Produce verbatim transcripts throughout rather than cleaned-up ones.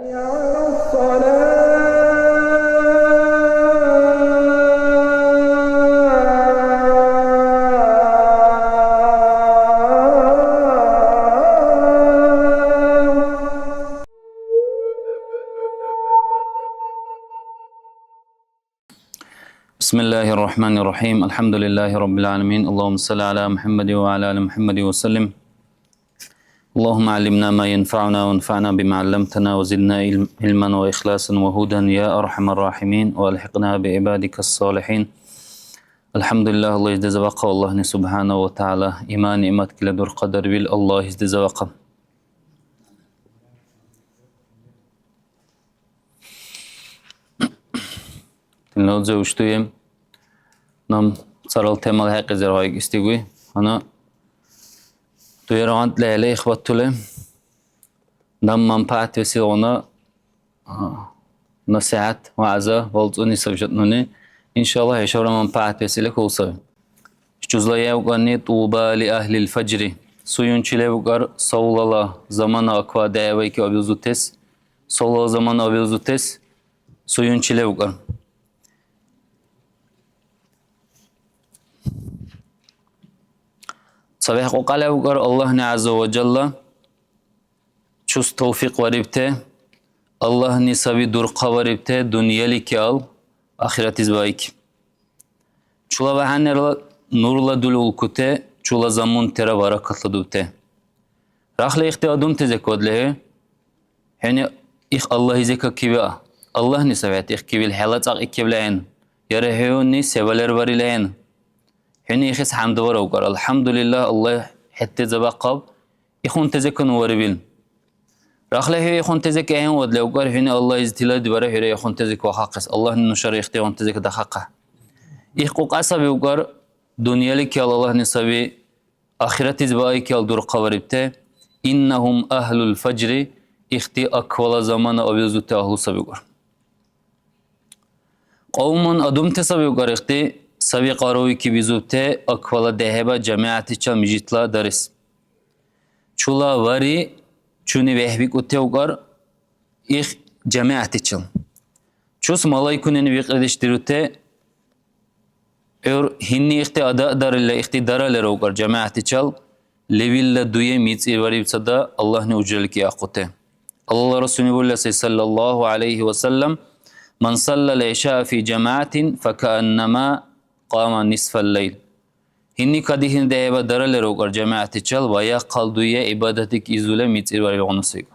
على الصلاة. بسم الله الرحمن الرحيم. الحمد لله رب العالمين. اللهم صل على محمد وعلى آل محمد وسلم. اللهم علمنا ما ينفعنا وانفعنا بما علمتنا وزدنا علم-، علما وإخلاصا وهدى يا أرحم الراحمين وألحقنا بعبادك الصالحين. الحمد لله, Аллагь издезавахъа, Аллагьни субхӀяна ва тагӀяла иман ниъматкила дурхъадарвил Аллагь издезавахъа. Динна узби, уштуем. Нам царал темала хӀекьизир гъайгъис дигуй. Гьанна дуяргъантӀла хӀела ихбатули. Нам манпагӀятвесилгъуна, а, насихӀят, вягӀза валцӀуни сабжат нуни. Иншаллагь, хӀушабра манпагӀятвесили хьул саби. Жузла яукьани: «طوبى لأهل الفجر». Суюнчи левкӀар савлала замана аква дявайки абилзутес. Савлала замана абилзутес суюнчи левкӀар. ЦабехӀ кьукья левкӀар Аллагьни ГӀязза ва Жалла чус тавфикъ варибти, Аллагьни саби дурхъа варибти дунъяли киал ахиратиз ваики. Чула вяхӀяннерла нурла дули улкути, чула замунтира баракатла дубти. Рахли ихти адамти зеквадлихӀи, хӀуни их Аллагьизе какивиа. Аллагьни савхӀят их кивил хӀела цӀакь иккевлаен, яра хӀуни се валер варилаен. ХӀуни ихис хӀямдивара укӀар. АлхӀямдулиллагь, Аллагь хӀеттезабахъаб, ихунтазекан варибил. Рахли хӀу ихунтазек ахӀенвад левкӀар, хӀуни Аллагьизи тиладибара хӀура ихунтазек вахахъес. Аллагьни нушара ихтигъунтазек дахахъа. Их кьукья саби укӀар, дунъяли киал Аллагьни саби, ахиратиз баайкиал дурхъаварибти, «إنهم أهل الفجر», ихти аквала замана абилзути агьлу саби укӀар. Кьавман адамти саби укӀар ихти, саби къаруйки бизубти аквала дехӀеба жамигӀятичил мижитла дарес. Чула вари чуни вехӀбикӀути укӀар их жамигӀятичил. Чус малайкунани викьридеш дирути, гӀур гьинни ихти ада дарили, ихти даралира укӀар жамигӀятичил, левилла дуе мицӀирварибцада Аллагьни ужралики ахъути. Аллагьла Расулни бурила сай, саллаллаху гӀялайхи ва саллям: «من صلى العشاء في جماعة فكأنما قام نصف الليل». Гьинни кадихьили дехӀеба даралира укӀар жамигӀятичил ва яхъал дуе гӀибадатик изула мицӀирварилгъуна сайгу.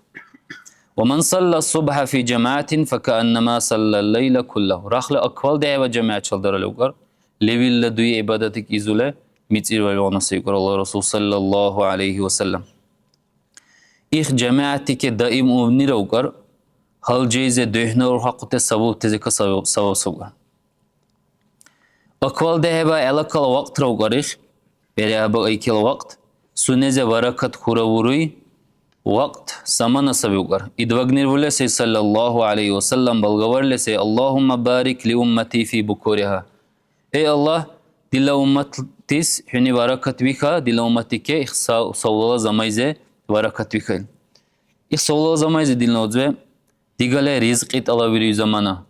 «ومن صلى الصبح في جماعة فكأنما صلى الليل كله». Рахли аквал дехӀеба жамигӀятичил дарали укӀар, левилла дуе гӀибадатик изула мицӀирварилгъуна сайгу Аллагьла Расул, саллаллаху гӀялайхи ва саллям. Их жамигӀятике даим увнира укӀар, гьалжейзе духӀна урхахъути сабубтазека сабаб, сабаб сабгар. Аквал дехӀеба гӀелакала вакьтра укӀар их, берхӀеба айкила вакьт, сунезе баракат хуравуруй вакьт, замана саби укӀар. Идвагнир вулесай, саллаллаху гӀялайхи ва саллям, балгаварлесай: «اللهم بارك لأمتي في بكورها». Эй Аллагь, дила умматлис хӀуни баракат виха, дила умматике их сав-, савлала замайзе баракат вихаил. Их савлала замайзе, дила узби, дигала ризкьи тӀалабируй замана,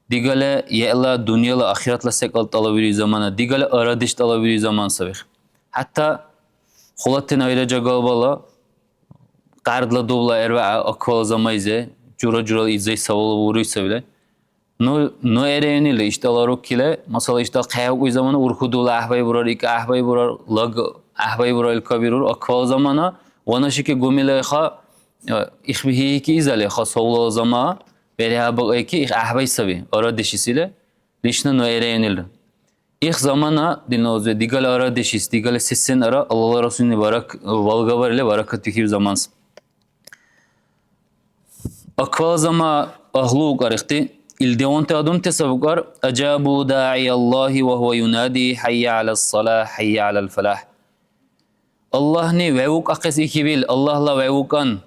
дигала яла дунъяла ахиратла секӀал тӀалабируй замана, дигала арадеш тӀалабируй заман сабих. ХӀятта хулатен айра жагала бала, къярдла дубла эрваа аквала замайзе, жура-журала изай савала буруй сабила. Ну, ну эрейнила иштӀала руккила, масала, иштӀал хъяйукӀуй замана урхудула гӀяхӀбай бурар, ика гӀяхӀбай бурар, лаг гӀяхӀбай бурар, ил кабирур, аквал замана, вана шики гумилайха, э, ихбихьики изалиха, совлала зама, берхӀя бакьайки, их гӀяхӀбай саби, арадешисила, лично ну эрейнила. Их замана, динна узби, дигала арадешис, дигала сесен ара, Аллала Расулни барак-, валгаварили баракат бихиб заманс. Аквал зама агьлу укӀар ихти, илдигъунти адамти саб укӀар, «Ажабу даи Аллахи ва гьува юнади, хӀяйя гӀяла ссала, хӀяйя гӀяла лфалахӀ». Аллагьни вевукӀахъес ихивил, Аллагьла вевукӀан,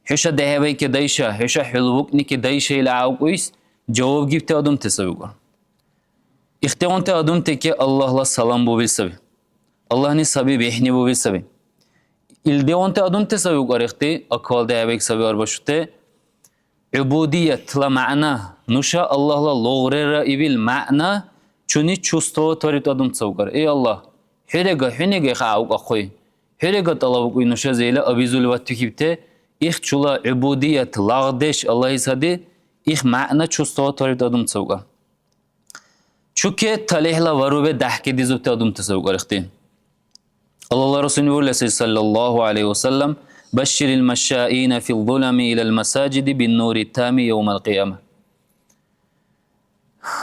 хӀуша дехӀевайки дайша, хӀуша хӀулбукӀники дайша ил гӀявкӀуйс жаваб гибти адамти саб укӀар. Ихтигъунти адамтеке Аллагьла салам бубил саби. Аллагьни саби бихӀни бубил саби. Илдигъунти адамти саби укӀар ихти, аквал дехӀбек саби арбашути. гӀубудиятла мягӀна, нуша Аллагьла лугърера ибил мягӀна чуни чувствовать варибти адамтас укӀар. Эй Аллагь, хӀурега, хӀунега хӀяукӀахъуй. ХӀурега тӀалабукӀуй нуша зейла абизули ватухибти, их чула гӀубудият, лагъдеш Аллагьис сади, их мягӀна чувствовать варибти адамтас укӀар. Чуке талихӀла варубе дяхӀкедизурти адамтас укӀар ихти. Аллагьла Расулни бурили сай, саллаллаху гӀалайхи ва саллям: «Башширил машшаина фил зулами илал масаджиди бин нури тами явмал кьияма».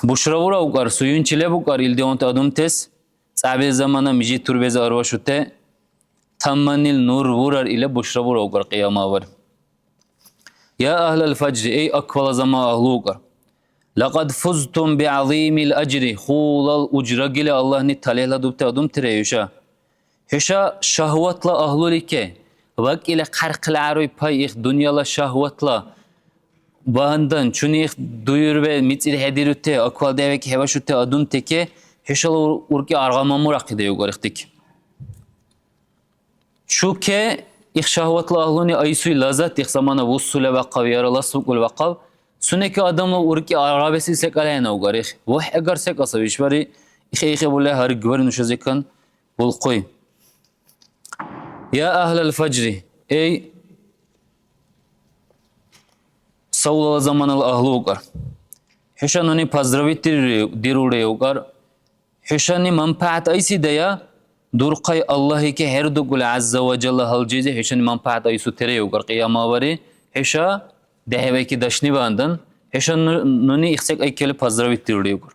Бушра бура укӀар, суюнчи леб укӀар илдигъунти адамтас, цӀябил замана мижит турбези арвашути, таманил нур бурар или бушра бура укӀар кьиямавар. Я агьлал фаджри, эй, аквала замана агьлу укӀар. Лакад фузтум бигӀязимил ажри, хулал ужрагили Аллагьни талихӀла дубти адамтира хӀуша. ХӀуша шагьватла агьлулике, вакӀила хъярхъла гӀяруй пай их дунъяла шагьватла багьандан, чуни их дуюрбе мицӀир хӀедирути, аквал дявеки хӀебашути адамтике, хӀушала ур-, уркӀи аргъамамурахъи дайугар ихтики. Чуке, их шагьватла агьлуни айсуй лаззат, их замана вуссули бахъал, яра ласбукӀули бахъал, сунеки адамла уркӀи аргъабеси секӀал хӀенаугар их. ВухӀ-эгар секӀал саби, ишбари ихе-ихе були гьаргбари нушазикан булхъуй. Я агьлал фаджри, эй, савлала заманала агьлу укӀар. ХӀуша нуни поздравить дирулри, дирулри укӀар. ХӀушани манпагӀят айсидая, дурхъай Аллагьике хӀердукӀули, гӀязза ва жалла, гьалжизи хӀушани манпагӀят айсутири укӀар. Кьиямавари хӀуша дехӀвайки дашни бандан, хӀуша ну-, нуни ихсекӀайкили поздравить дирулри укӀар.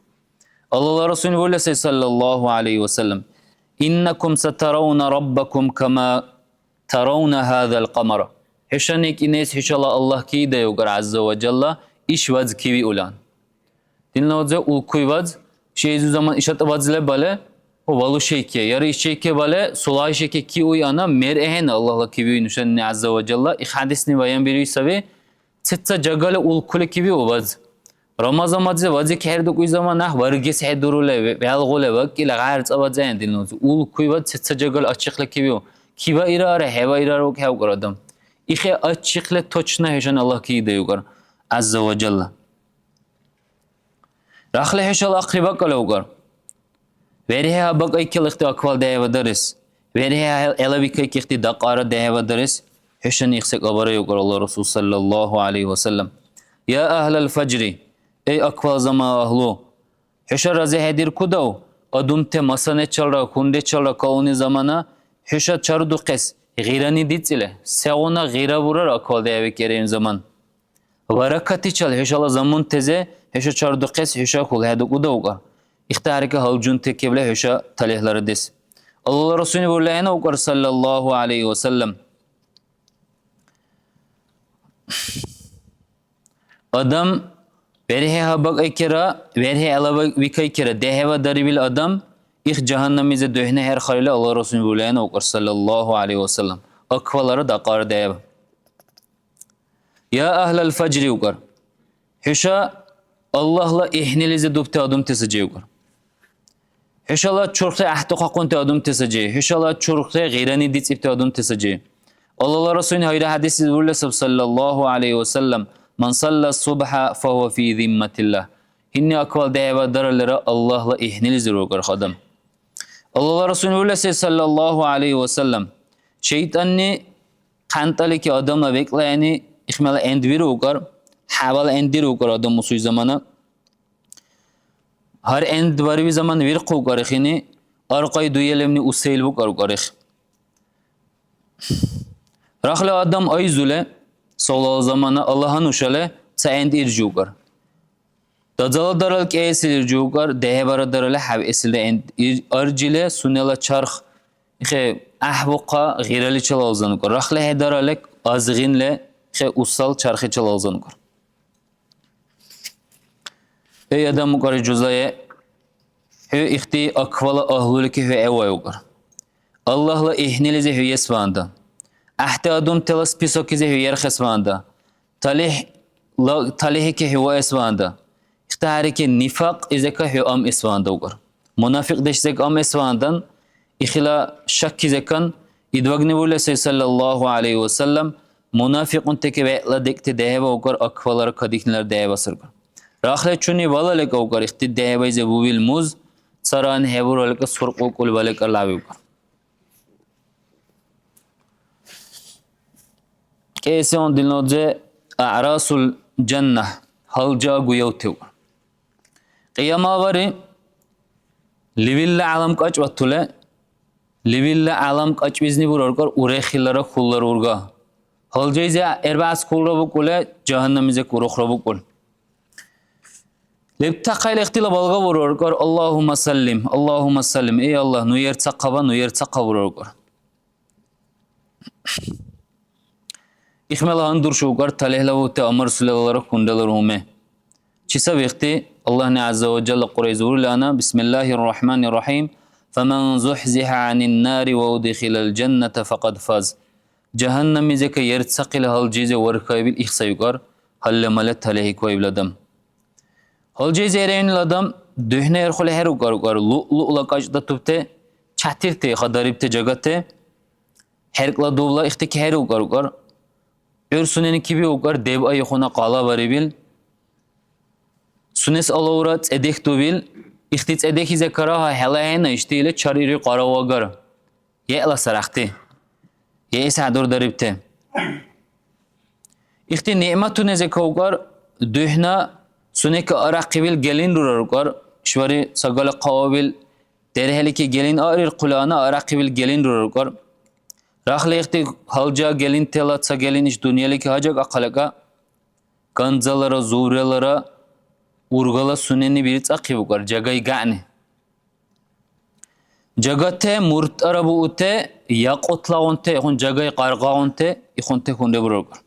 Аллагьла Расулни бурили сай, саллаллаху гӀалайхи ва саллям: «Иннакум сатаравна раббакум кама таравна гьазал камара». ХӀушани кӀинайс хӀушала Аллагь киидай укӀар, гӀязза ва жалла, иш ваз кивиулан. Динна вазе улкуй ваз, шейзу заман ишатӀа ваз лебале, валу шейке, яра иш шейке бале, сулай шейке киуй ана, мер ахӀен Аллагьла кивиуй нушани, гӀязза ва жалла, их хӀядисни баянбируй саби, цеца жагали улкули кивиу ваз. Рамазан вазе, вазе кехӀердукӀуй заман, нах варгес хӀедурули, ве-, вялгъули, вакӀила гӀярцӀа вазе ахӀен динна вазе. Улкуй ваз цеца жагали ачихъли кивиу. Киваирара, хӀеваирара укӀхӀевкӀар адам. Ихе ачихъли точно хӀушани Аллагь киидай укӀар, гӀязза ва жалла. Рахли хӀушала ахъри бакӀалли укӀар. ВерхӀе гьабакӀайкил ихти аквал дехӀева дарес. ВерхӀе гӀелавикайкил ихти дакьара дехӀева дарес. ХӀушани ихсекӀабара укӀар Аллагь Расул, саллаллаху гӀалайхи ва саллям. Я агьлал фаджри, эй, аквал замана агьлу! ХӀуша разихӀедиркудав, адамти масанечалра, хунричалра калуни замана хӀуша чардухъес гъирани дицӀили? Сегъуна гъира бурара аквал дехӀева керен заман? Баракатичал хӀушала замунтази хӀуша чардухъес хӀуша хьулхӀедукӀуда укӀар. Ихтиярика гьалжунти кебла хӀуша талихӀларадес. Аллагьла Расулни бурли ахӀена укӀар, саллаллаху гӀалайхи ва саллям. Адам верхӀе гьабакӀайкира, верхӀе гӀелавикайкира, дехӀева дарибил адам, их жагьаннамлизи духӀнахӀерхарили, Аллагьла Расулни бурли ахӀена укӀар, саллаллаху гӀалайхи ва саллям. Аквалара дакьара дехӀева. Я агьлал фаджри укӀар. ХӀуша Аллагьла ихӀнилизи дубти адамти саджи укӀар. ХӀушала чурхъли гӀяхӀдухъахъунти адамти саджи. ХӀушала чурхъли гъирани дицӀибти адамти саджи. Аллагьла Расулни гьайра хӀядиси бурили саб, саллаллаху гӀалайхи ва саллям: «Ман салла субхӀа, фагьуа фи зимматилла». Гьинни аквал дехӀева дараллира, Аллагьла ихӀнилизир укӀар адам. Аллагьла Расулни бурили сай, саллаллаху гӀалайхи ва саллям: шайтӀанни КъантӀалики адамла бекӀла яни ихмяла энд виру укӀар, хӀябал энд диру укӀар адам усуй замана. Гьар энд бариби замана вирхъу укӀар ихини, аркьяй дуя лемни усаил букӀар укӀар их. Рахли адам айзули, савлала замана Аллагь нушали ца энд иржи укӀар. Дазала дарал кӀиэсил иржи укӀар, дехӀебара дарали хӀябэсилра эн-, ир-, аржили сунела чарх ихе гӀяхӀбухъа гъираличил алзан укӀар. РахлихӀедарали азгъинли ихе усал чархичил алзан укӀар. Эй адам укӀар жузае, хӀу ихти аквала агьлулики хӀу гӀеввай укӀар. Аллагьла ихӀнилизи хӀу ес ванда. ГӀяхӀти адамтала списоклизи хӀу ярхъес ванда. ТалихӀ-, ла-, талихӀики хӀу ваэс ванда. Ихтахъарики нифакь изека хӀу ам эс ванда укӀар. Мунафикьдеш зек ам эс вандан, ихила шакки зекан, идвагни буля сай, саллаллаху гӀалайхи ва саллям, Мунафикьунтеки вегӀла декӀти дехӀеба укар, аквалара кадихьнилар дехӀеба саркар. Рахли чуни валалика укар, ихти дехӀебайзе бувил муз, царан хӀебуралика суркьулкӀули валикар лявиукар. КӀиэсигъуна дилнодзе аърасул жанна, гьалжа гуявтевкар. Кьиямалвари, левилла гӀялам кьачӀватули, левилла гӀялам кьачӀвизни бураркар урехилара хӀуллара урга. Гьалжайзи гӀербаэс хъулра букӀули, жагьаннамлизик урухра букӀули. Лебтахъай лехтила балга бураркар, Аллагьумма саллим, Аллагьумма саллим, эй Аллагь, ну ерцахъаба, ну ерцахъа бураркар. Ихмела гьандуршукар, талихӀлавути Амар сулелалара хунрелар уме. Чи сабихти? Аллагьни ГӀязза ва Жалла Кьурайзи бурили ана, Бисмиллахир Рахманир Рахим, «Фаман зухӀзихӀа гӀанин нари ва удхилал жанната факад фаз». Жагьаннамлизека ерцахъили гьалжизе вархаибил ихсайукар, гьалли-мали талихӀикваибил адам. Гьалжизе хӀерейнил адам духӀна ирхъули хӀерукар-укар, луълуъла кьачӀ датубти, чятирти, хъадарибти жагати, хӀеркӀла дубла ихтики хӀерукар-укар. ГӀур сунени кибиукар, дебаихъуна къалабарибил, сунес алавра цӀедехьдубил, ихти цӀедехьизе карагьа хӀела хӀена ишди или чарири къаравагар. ГӀела сарахти. ГӀиса хӀядурдарибти. Ихти ниъматуни зекаукар, духӀна сунека арахъибил гелин рурарукар, ишбари сагала хъавабил дерхӀелики гелин арирхъули ана арахъибил гелин рурарукар. Рахли ихти гьалжа гелинтела ца гелин иш дунъялики гьажаг ахъалака, ганзалара, зурелара, ургала сунени бирцӀахъибукар, жагай гягӀни. Жагате муртӀара буute, якьутлагъунте, ихъун жагай къаркъагъунте, ихъунте хьунри бураргар.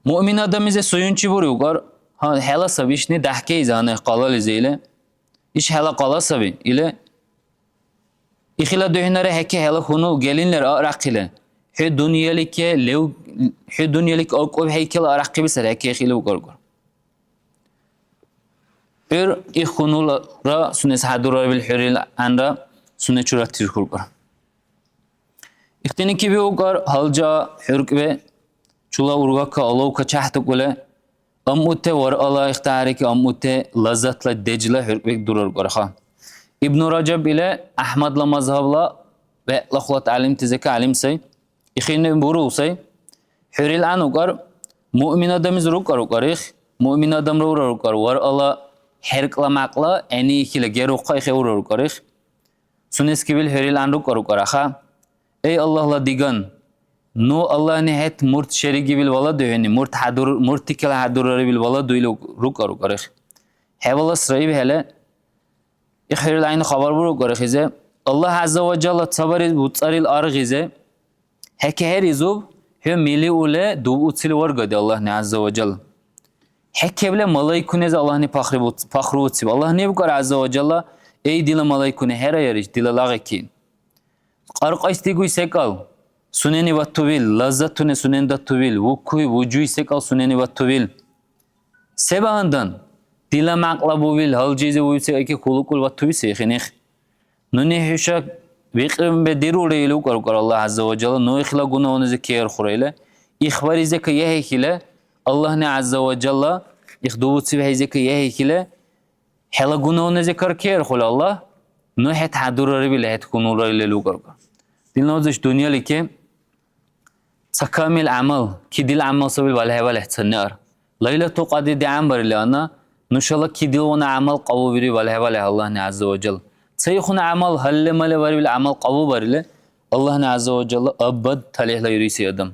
Муъмин адамлизи суюнчи буриукар, гьа, хӀела саби ишни дяхӀкейзи гьанна къалализи или. Иш хӀела къала саби, или. Ихила духӀнара хӀеке хӀела хьунул гелинлер арахъили. ХӀу дунъялике лев-, хӀу дунъялике акӀубхӀейкила арахъибисар хӀеке ихили укаргар. ГӀур ихунулра сунес хӀядурарибил хӀурил гӀянра сунечи ратирхьулра. Ихтини кибиукар, гьалжа хӀуркӀбе чула ургакка алавка чяхӀдукӀули, амъутте варъала ихтиярики амъутте лаззатла дежла хӀуркӀбе дураркарха. Ибну Ражаб или ГӀяхӀмадла мазгьабла бегӀла хулат гӀялимтазика гӀялим сай. Ихини бурул сай. ХӀурил гӀян укар, муъмин адамлизи рукар укар их, муъмин адамра урар укар, варъала хӀеркӀла мякьла гӀягӀнихила герухъа ихе урар укар их. Сунескибил хӀурил гӀян рукар укар аха. Эй Аллагьла диган, ну Аллагьни хӀед мурт шеригибил валаду хӀуни, мурт хӀядур-, муртикила хӀядурарибил валаду или рукар укар их. ХӀебаласра ибхӀели, Их хӀурил гӀяйнна хабар бурукӀар ихизе, Аллагь ГӀязза ва Жалла ца барес буцӀарил аргъизе, хӀекехӀеризуб, хӀу милиули дубуцили варгади Аллагьни ГӀязза ва Жалла. ХӀеккебли малайкунези Аллагьни пахрибуц-, пахруциб. Аллагьни букӀар ГӀязза ва Жалла, эй дила малайкуни, хӀераяр иш дила лагъики. Кьаркьайс дигуй секӀал сунени ватувил, лаззатуни сунени датувил, вукуй, вужуй секӀал сунени ватувил. Се багьандан? Дила мякьла бувил, гьалжизе уив секӀайки хьулукӀул ватуви се ихиних? Нуни хӀуша викьрим бедирулра или укӀар-укӀар Аллагь ГӀязза ва Жалла, ну ихла гунагьунизи кеерхура или, ихбаризе кайяхӀихьили, Аллагьни ГӀязза ва Жалла, их дубуцибхӀейзе кайяхӀихьили, ХӀела гунагьунизи каркеерхули Аллагь, ну хӀед хӀядурариб или хӀед хьунулра или лугарга. Дила узиш дунъялике ца камил гӀямал, кидил гӀямал саби балхӀебалехӀ ца неар. Лайлату Кьадри дигӀянбарили ана, нушала кидилгъуна гӀямал кьабулбири балхӀебалехӀ Аллагьни ГӀязза ва Жал. Ца ихъуна гӀямал, гьалли-мали барибил гӀямал кьабулбарили, Аллагьни ГӀязза ва Жалла абад талихӀла юриси адам.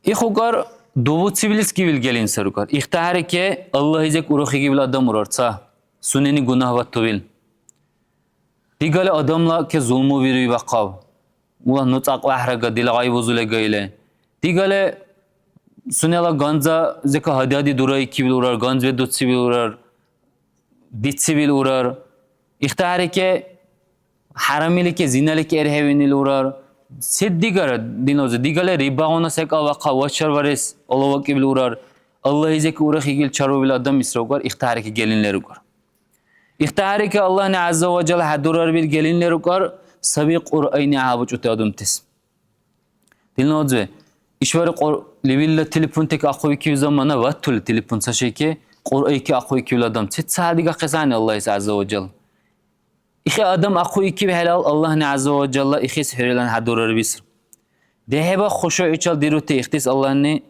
Ихъукар дубуцибилис гивил гелин сарукар. ИхтахӀерике, Аллагьизек урухигибил адам урар ца, сунени гунагь ваттувил. Дигали адамла ке зулму вируй бахъав. Ула ну цӀакь вяхӀрага, дила гъай бузулега или. Дигали сунела ганза зека гьади-гьади дураикибил урар, ганз ведуцибил урар. Дицибил урар. ИхтахӀерике, хӀярамилике, зиналике эрхӀевиънили урар. Се дигара, дила узи, дигали рибагъуна секӀал вахъа вачарварес алавакӀибли урар. Аллагьизек урехигил чарубил адам исрагар, ихтахӀерике гелин лерукар. ИхтахӀерике Аллагьни ГӀязза ва Жал хӀядурарбил гелин лерукар, саби Кьуръайни гӀябучӀути адамтис. Дила узби, ишбархӀи Кьур-, левилла телефонтеки ахъуикив замана, ваттули телефон ца шейки, Кьуръайки ахъуикивла адам. Сецад дигахъес гӀягӀни Аллагьис гӀязза ва жалла. Ихи адам ахъуикибхӀелал, Аллагьни гӀязза ва жалла ихис хӀурилан хӀядурарибсири. ДехӀеба хушугӀичал дирути ихтис Аллагьни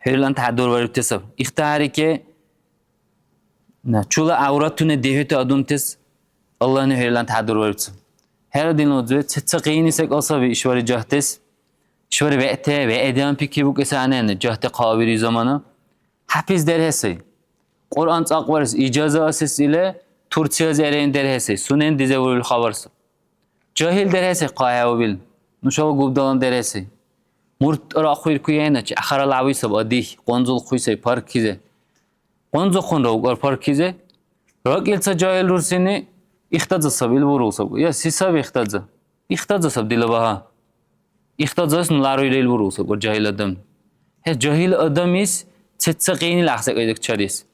хӀуриланти хӀядурбарибти саб. ИхтахӀерики, на, чула гӀявратуни дихӀути адамтис Аллагьни хӀуриланти хӀядурбарибси. ХӀера, дила узби, ца-, ца къияни секӀал саби ишбархӀи жагьтес. ИшбархӀи вегӀти, вегӀдиан пикрибукӀес гӀягӀнена, жагьти хъа бири замана. ХӀяфиз дерхӀе сай. Кьуръан цӀакьбарес ижаза асес или Турциязи гӀерейн дерхӀе сай, сунен дизевурил хабар саб. Жагьил дерхӀе сай хъа хӀявбил, нушала губдалан дерхӀе сай. Мурт рахъу иркуяйначи, ахара лявисаб адихь, къунзулхъуй сай паркизе. Къунзухъунра укӀар паркизе. РакӀил ца жагьил рурсини ихтаза саб, ил бурул саб. Я, си саби ихтаза? Ихтаза саб дила багьа. Ихтазас ну ларуйра ил бурул саб, жагьил адам. ХӀе, жагьил адамис цеца къинил гӀяхӀсекӀайзек чарис.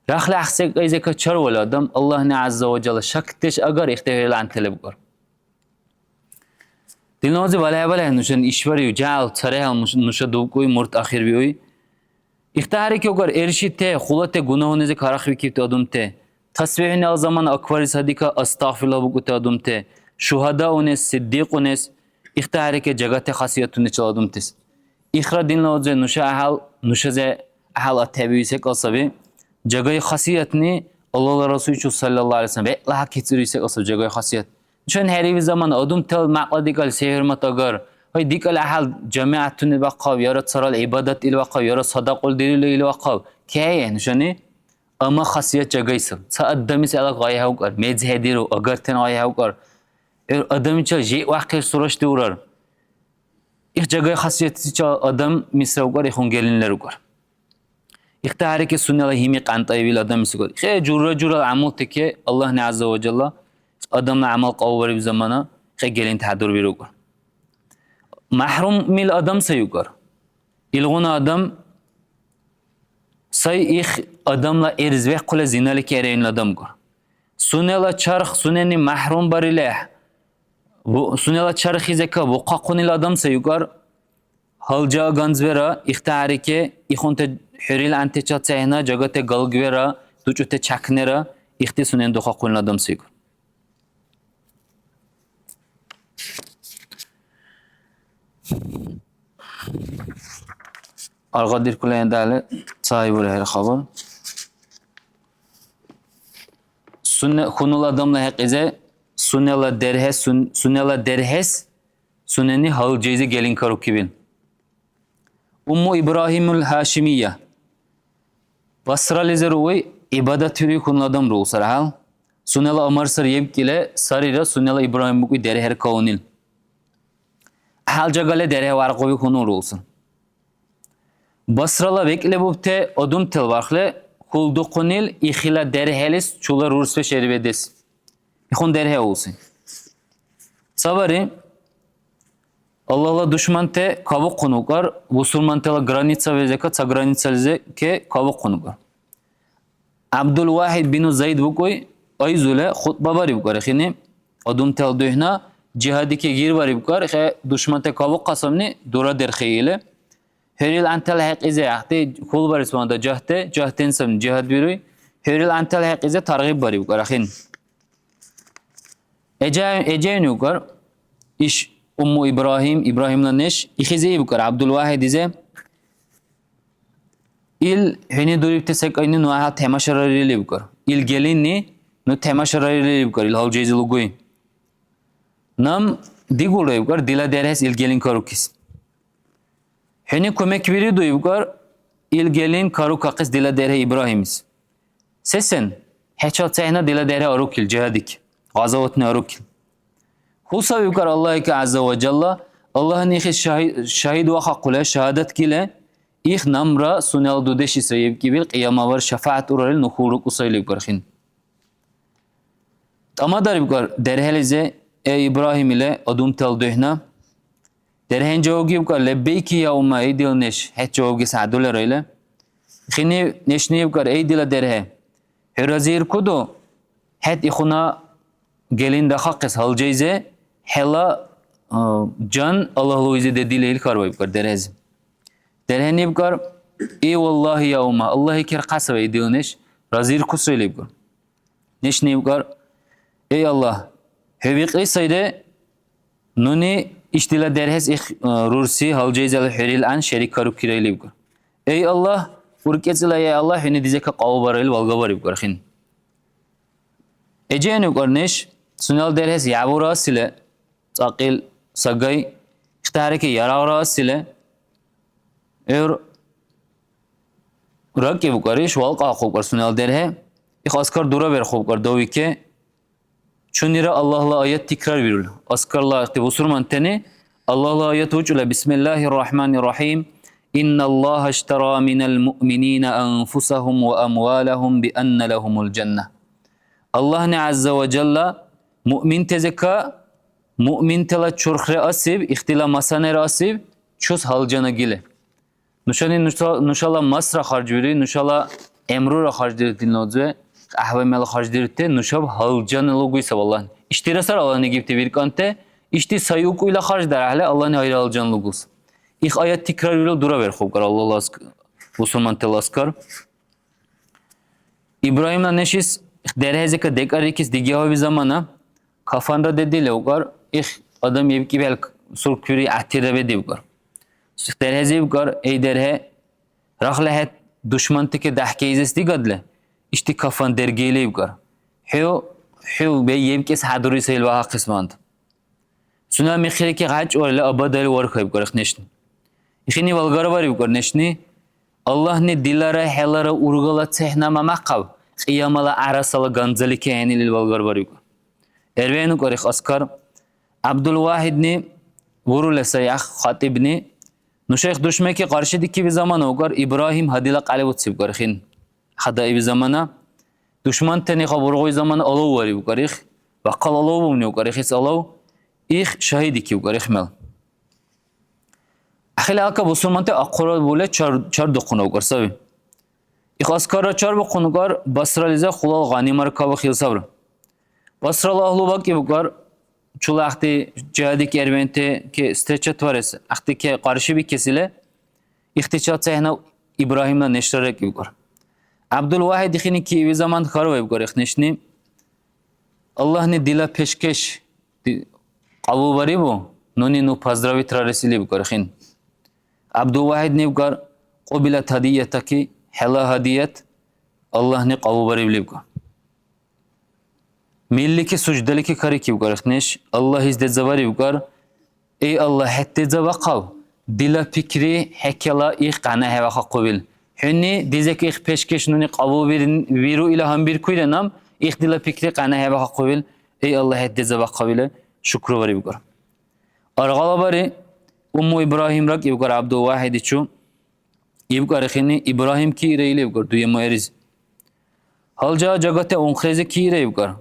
Рахли гӀяхӀсекӀайзека чарвал адам, Аллагьни гӀязза ва жалла шакдеш агар, ихтехӀелла гӀянталебкӀар. Дила узби, балай-балай нушани ишбарив, жагьил, царехӀел нуш-, нуша дубкӀуй, мурт ахирбиуй. ИхтахӀерикӀугар эршите, хулате, гунагьунизи карахвикибти адамти, тасбихӀуни ал замана акбарес гьадика, астагъфируллагь букӀути адамти, шугьадаунес, сиддикьунес, ихтахӀерикӀе жагати хасиятуначил адамтис. Ихра, дила узби, нуша гӀяхӀял, нушази гӀяхӀял атхӀебиуси секӀал саби. Жагай хасиятни Аллагьла Расулчи, саллаллагьу гӀялайгьи ва саллам, бегӀла гьакицӀируси секӀал саби жагай хасият. Нушани хӀериви замана адамтала мякьла дикӀали се хӀурмат агар? Гьай, дикӀали гӀяхӀял жамигӀятуни бахъаб, яра царал гӀибадат ил бахъаб, яра садакьал дирили ил бахъаб. КехӀе нушани, амма хасият жагайсаб. Ца адамис гӀелак гъайхӀевкӀар, мез хӀедиру, агартен гъайхӀевкӀар. ГӀур адамичил жиъ вяхъес сурашдиурар. Их жагай хасиятличил адам мисра укӀар, ихун гелинлер укӀар. ИхтахӀерикӀес сунела гьими къантӀаибил адам мисгар. Хе, жура-журала гӀямултеке Аллагьни гӀязза ва жалла адамла гӀямал кьабулбариб замана, хе, гелинти хӀядурбирукӀар. МяхӀрумил адам сай укӀар. Илгъуна адам сай их адамла гӀерз вехъули зинали кераинла адам укӀар. Сунела чарх сунени мяхӀрумбарили, бу-, сунела чархизека бухъахъунила адам сай укӀар. Гьалжа ганзбира ихтахӀерикӀе, ихунти хӀурил гӀянтичил цехӀна жагати галгвира, дучӀути чякнира ихти сунен духахъунила адам сай укӀар. Аргъадиркули дали цаибули хӀера хабар. Сунна-, хьунул адамла хӀекьизе сунела дерхӀе-, сун-, сунела дерхӀес сунени гьалжейзи гелинкарукибил. Умму Ибрагьимул Хашимия. Басрализир уй гӀибадатвируй хьунул адам рулсар гьал. Сунела амар сар ебкӀили, сарира сунела Ибрагьим букӀуй дерхӀер кавунил. ГӀяхӀял жагали дерхӀе варгъуби хьунул рулсар. Басрала бекӀ лебубти одумтел бархли хьулдухъунил ихила дерхӀелис чула рурсбе шербедес. Ихун дерхӀе улси. Ца бари, Аллагьла душманти кавухъун укӀар, бусурмантала граница везека ца границализе ке кавухъун укӀар. ГӀябдулвяхӀид бину Зайд букӀуй, айзули хутӀба бариб укӀар, ихини, одумтала духӀна, жихӀадике гирбариб укӀар, хе душманти кавухъасамни дурадерхъи или. ХӀурил гӀянтала хӀекьизе гӀяхӀти хьулбарес ванда жагьти, жагьтен сабни жихӀад бируй. ХӀурил гӀянтала хӀекьизе таргъиб бариб укӀар, ахин. ГӀежа-, гӀежаиникӀар иш Умму Ибрагьим, Ибрагьимла неш, ихизе ибкӀар ГӀябдулвяхӀидизе. Ил хӀуни дурибти секӀайни ну гӀяхӀял тамашарарили ибкӀар. Ил гелинни ну тамашарарили ибкӀар, ил гьалжейзи лугуй. Наб дигулра ибкӀар, дила дерхӀес ил гелин карукис. ХӀуни кумекбириду ибкӀар, ил гелин карукахъес дила дерхӀе Ибрагьимис. Сесен? ХӀечил цехӀна дила дерхӀе арукил, жихӀадик, гъазаватуни арукил. Ху саби ибкӀар Аллагьики гӀязза ва жалла, Аллагьни ихис шагьи-, шагьидвахъахъули, шагьадат гили, их набра сунела дудешисра ебкӀибил кьиямабар шафагӀят урарил ну хьулрукӀусайли ибкӀар хин. ТӀамадарибкӀар дерхӀелизи, э, Ибрагьим или одумтала духӀна. ДерхӀен жаваб гибкӀар, леббейки, я умма, эй дила неш, хӀед жаваб гес гӀядулира или. Хини нешни ибкӀар, эй дила дерхӀе, хӀу разииркуду, хӀед ихуна гелин дахъахъес гьалжейзе, хӀела а, жан Аллагьла узи дедили ил хьарбаибкар дерхӀези. ДерхӀени ибкар, «И валлагьи, я умма, Аллагьли керхъа саве ил дила неш, разиркусра» или ибкар. Нешни ибкар, «Эй Аллагь, хӀу бикьри сайри, нуни иш дила дерхӀес их, а, рурси гьалжайзала хӀерил ан шерик карукира» или ибкар. «Эй Аллагь, уркӀецӀила, эй Аллагь, хӀуни дизека кьавабара» или валгабарибкар хин. ГӀе, жену ибкар неш, сунела дерхӀес ябура асила, цӀакьил сагай, ихтарики ярагъра асила, гӀур ракӀибкар иш, валкьахъубкар сунела дерхӀе, их азкар дураберхъубкар довике, чунира Аллагьла аят тикрарвирул. Азкарла ихти бусурмантани Аллагьла аят учӀула: «Бисмиллахир Рахманир Рахим. Инна Аллаха аштара минал муъминина анфусахум ва амвалахум би анна лахумул жанна». Аллагьни ГӀязза ва Жалла муъминтазека, муъминтала чурхре асиб, ихтила масанера асиб, чус гьалжана гили. Нушани нуша-, нушала масра харжбири, нушала гӀямрура харждирти нодзе, гӀяхӀвемела харждирти, нушаб гьалжана лугуй саб Аллагьни. Иштира сар Аллагьни гибти биркӀанти, ишди сай укуйла харждарахӀли Аллагьни гьайра гьалжана лугус. Их аят тикрарвирул дураверхубкӀар Аллагьла аск-, бусурмантала аскар. Ибрагьимла нешис дерхӀезека декӀаррикис дигехӀеби замана, кафанра дедили укӀар, их адам ебкӀибхӀел суркури гӀятирра бедибкӀар. ДерхӀези ибкӀар, эй дерхӀе, рахла хӀед душмантике дяхӀкайзес дигадли, ишди кафан дергили ибкӀар. ХӀу, хӀу бе ебкӀес хӀядуриса ил вагьахъес манд. Сунела михъирики гъяч варили абадали вархаибкар их нешни. Ихини валгарварибкар нешни, Аллагьни дилара хӀелара ургала цехӀнама мякьяв, Кьиямала гӀярасала ганзалики хӀенилил валгарварибкар. ГӀервенукар их аскар. ГӀябдулвяхӀидни вурули сай, ах, хатӀибни. Нуша их душмеки къаршидикиби замана укар, Ибрагьим гьадила кьяли буцибкар хин. Хадаиби замана душмантани хабургъуй замана алаввариб укар их, бахъал алавбумни укар ихис алав, их шагьидикиб укар их мел. Ахили ака бусурманти ахъура буле чар-, чардухъуна укар саби. Их аскарра чарбухъун укар Басрализи хулал гъанимара кавахъили сабра. Басрала агьлу бакӀиб укар, чула ахъти жагьадики эрвенти ке встречатварес, ахъти ке къаршибикесили, ихтича цехӀнав Ибрагьимла нешра ракӀиб укар. ГӀябдулвяхӀид ихини кииби заман хьарваиб укар их нешни, Аллагьни дила пешкеш ди-, кьабулбарибу, нуни ну поздравитрарес или букар хин. ГӀябдулвяхӀидни букар, кьубилат гьадиятаки, хӀела гьадият Аллагьни кьабулбариб или букар. Миллики суждалики карикиб укар их неш, Аллагьис деза бариб укар, эй Аллагь, хӀед деза бахъав, дила пикри хӀекела их къяна хӀевахъахъубил. ХӀуни дизек их пешкеш нуни кьабулбирин-, виру ила гьанбиркуйра нам, их дила пикри къяна хӀевахъахъубил, эй Аллагь, хӀед деза бахъав ила шукру бариб укар. Аргъалабари, Умму Ибрагьим ракӀиб укар ГӀябдулвяхӀидичу, ибкар ихини, Ибрагьим киира или ибкар, дуема эризи. Гьалжа жагати унхъризи киира ибкар.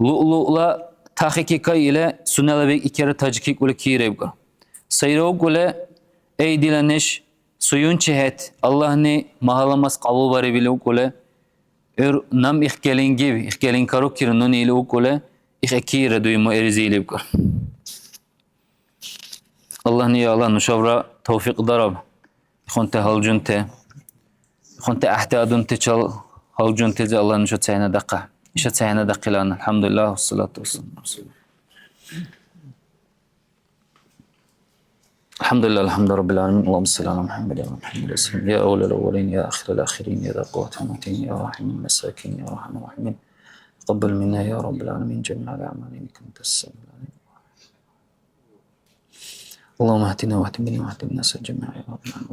Луълуъла тахики кайили, сунела бекӀ икира тажкикӀули киира ибкар. Сайра укӀули, эй дила неш, суюнчи хӀед, Аллагьни магьаламас кьабулбариб или укӀули, гӀур нам их гелин гиб, их гелин карукира нуни или укӀули, их экиира дуйма эризи или ибкар. Аллагьни, я Аллагь, нушабра тавфикь дараб. Ихъунти гьалжунти, ихъунти гӀяхӀти адамтачил гьалжунтизи Аллагь нуша цахӀнадахъа. Иша цахӀнадахъилан. АлхӀямдулиллагь, вассалату вассаламу гӀала расулиллагь. الحمد لله، الحمد رب العالمين. اللهم صل على محمد وعلى آل محمد وسلم. يا أول الأولين، يا آخر الآخرين، يا ذا القوة المتين، يا راحم المساكين، يا أرحم الراحمين. تقبل منا يا رب العالمين جميع الأعمال إنك أنت السميع العليم. اللهم اهدنا واهد بنا واهد الناس جميعا يا رب العالمين.